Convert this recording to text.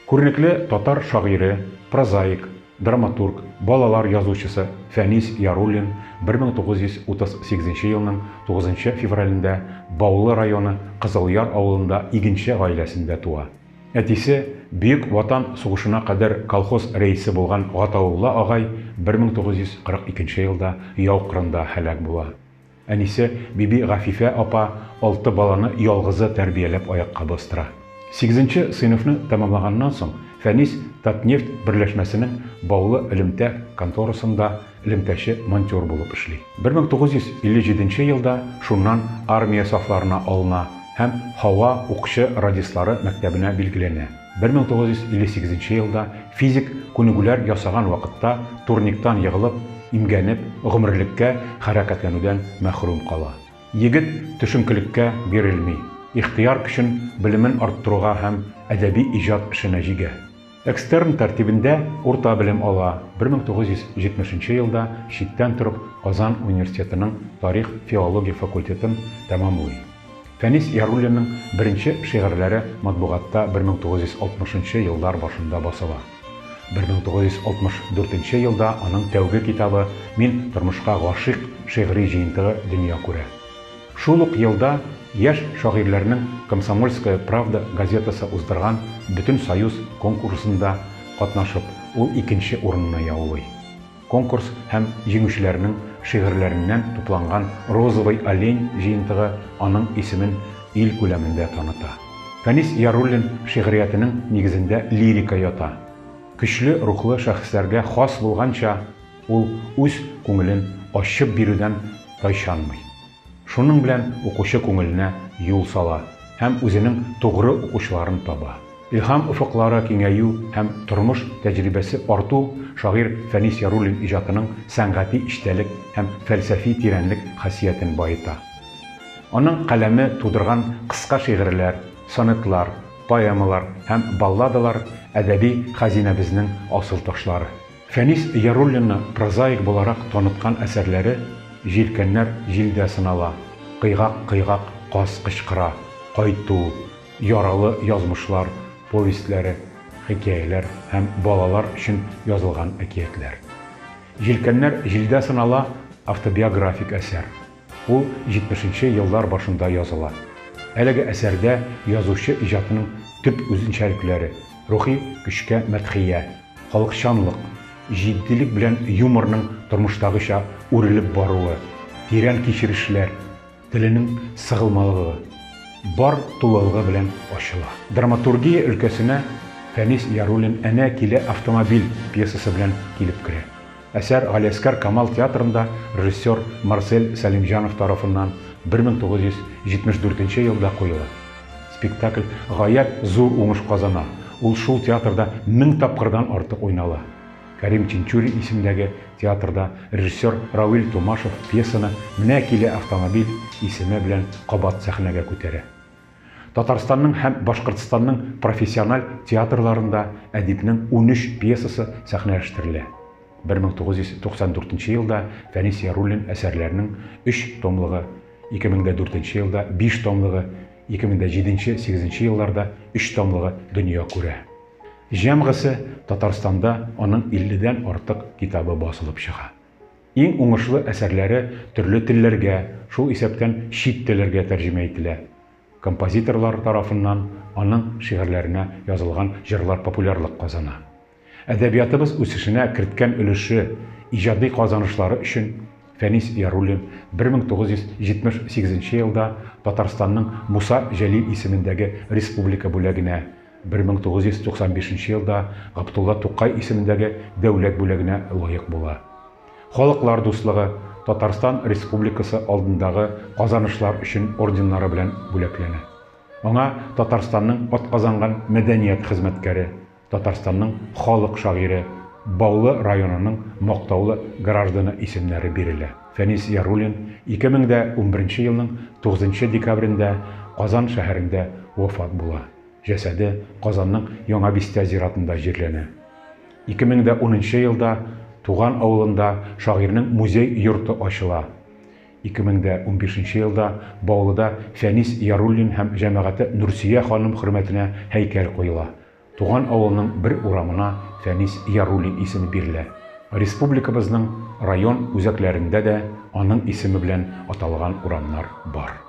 Күренекле татар шагыйре, прозаик, драматург, балалар язучысы Фәнис Яруллин 1938 елның 9 февралендә Баулы районы Кызылъяр авылында игенче гаиләсендә туа. Әтисе, Бөек Ватан сугышына кадәр колхоз рәисе булган Гатаулла агай 1942 елда яу кырында һәлак була. Әнисе Биби Гафифә апа алты баланы ялгызы тәрбияләп аякка бастыра. Сигезенче сыйныфны тәмамлаганнан соң, Фәнис Татнефть берләшмәсенең Баулы элемтә конторасында элемтәче-монтер булып эшли. 1957 елда шуннан армия сафларына алына һәм һава укчы радистлары мәктәбенә билгеләнә. 1958 елда физик күнегүләр ясаган вакытта турниктан егылып, имгәнеп, гомерлеккә хәрәкәтләнүдән мәхрүм кала. Егет төшенкелеккә бирелми, ихтыяр көчен белемен арттыруга һәм әдәби иҗат эшенә җигә. Экстерн тәртибендә урта белем ала, 1970 нче елда читтән торып Казан университетының тарих-филология факультетын тәмамлый. Фәнис Яруллинның беренче шигырьләре матбугатта 1960 нчы еллар башында басыла. 1964 нче елда аның тәүге китабы Мин тормышка гашыйк шигъри җыентыгы дөнья күрә. Шул ук елда яшь шагыйрьләрнең Комсомольская правда газетасы уздырган Бөтенсоюз конкурсында катнашып, ул икенче урынны яулый. Конкурс һәм җиңүчеләрнең шигырьләреннән тупланган Розовый олень җыентыгы аның исемен ил күләмендә таныта. Фәнис Яруллин шигъриятенең нигезендә лирика ята. Көчле рухлы шәхесләргә хас булганча, ул үз күңелен ачып бирүдән тайчанмый. Шуның белән укучы күңеленә юл сала һәм үзенең тугры укучыларын таба. Илһам офыклары киңәю һәм тормыш тәҗрибәсе арту шагыйрь Фәнис Яруллин иҗатының сәнгати эчтәлек һәм фәлсәфи тирәнлек хасиятен баета. Аның каләме тудырган кыска шигырьләр, сонетлар, поэмалар һәм балладалар әдәби хәзинәбезнең асыл ташлары. Фәнис Яруллинны прозаик буларак таныткан әсәрләре Җилкәннәр җилдә сынала, Кыйгак-кыйгак каз кычкыра, Кайту, Яралы язмышлар повестьләре, хикәяләр һәм балалар өчен язылган әкиятләр. Җилкәннәр җилдә сынала автобиографик әсәр. Ул 70 нче еллар башында языла. Әлеге әсәрдә язучы иҗатының төп үзенчәлекләре, рухи көчкә мәдхия, халыкчанлык, җитдилек белән юморның тормыштагыча үрелеп баруы, тирән кичерешләр, теленең сыгылмалыгы, бар тулылыгы белән ачыла. Драматургия өлкәсенә Фәнис Яруллин Әнә килә автомобиль пьесасы белән килеп керә. Әсәр Галиәсгар Камал театрында режиссер Марсель Сәлимҗанов тарафыннан 1974 елда куела. Спектакль гаять зур уңыш казана, ул шул театрда 1000 тапкырдан артык уйнала. Кәрим Тинчурин исемендәге театрда режиссер Равил Тумашев пьесаны Менә килә автомобиль исеме белән кабат сәхнәгә күтәрә. Татарстанның һәм Башкортстанның профессиональ театрларында әдипнең 13 пьесасы сәхнәләштерелә. 1994 елда Фәнис Яруллин әсәрләренең өч томлыгы, 2004 елда биш томлыгы, 2007-8 елларда өч томлыгы дөнья күрә. Җәмгысе Татарстанда аның 50 дән артык китабы басылып чыга. Иң уңышлы әсәрләре төрле телләргә, шул исәптән чит телләргә тәрҗемә ителә. Композиторлар тарафыннан аның шигырьләренә язылган җырлар популярлык казана. Әдәбиятыбыз үсешенә керткән өлеше, иҗади казанышлары өчен Фәнис Яруллин 1978 елда Татарстанның Муса Җәлил исемендәге республика бүләгенә, 1995 елда Габдулла Тукай исемендәге дәүләт бүләгенә лаек була. Халыклар дуслыгы, Татарстан Республикасы алдындагы казанышлар өчен орденнары белән бүләкләнә. Аңа Татарстанның атказанган мәдәният хезмәткәре, Татарстанның халык шагыйре, Баулы районының мактаулы гражданы исемнәре бирелә. Фәнис Яруллин 2011 елның 9 декабрендә Казан шәһәрендә вафат була. Җәсәде Казанның Яңа Бистә зиратында җирләнә. 2010 елда туган авылында шагыйрьнең музей-йорты ачыла. 2015 елда Баулыда Фәнис Яруллин һәм җәмәгате Нурсөя ханым хөрмәтенә һәйкәл куела. Туган авылының бер урамына Фәнис Яруллин исеме бирелә. Республикабызның район үзәкләрендә дә аның исеме белән аталган урамнар бар.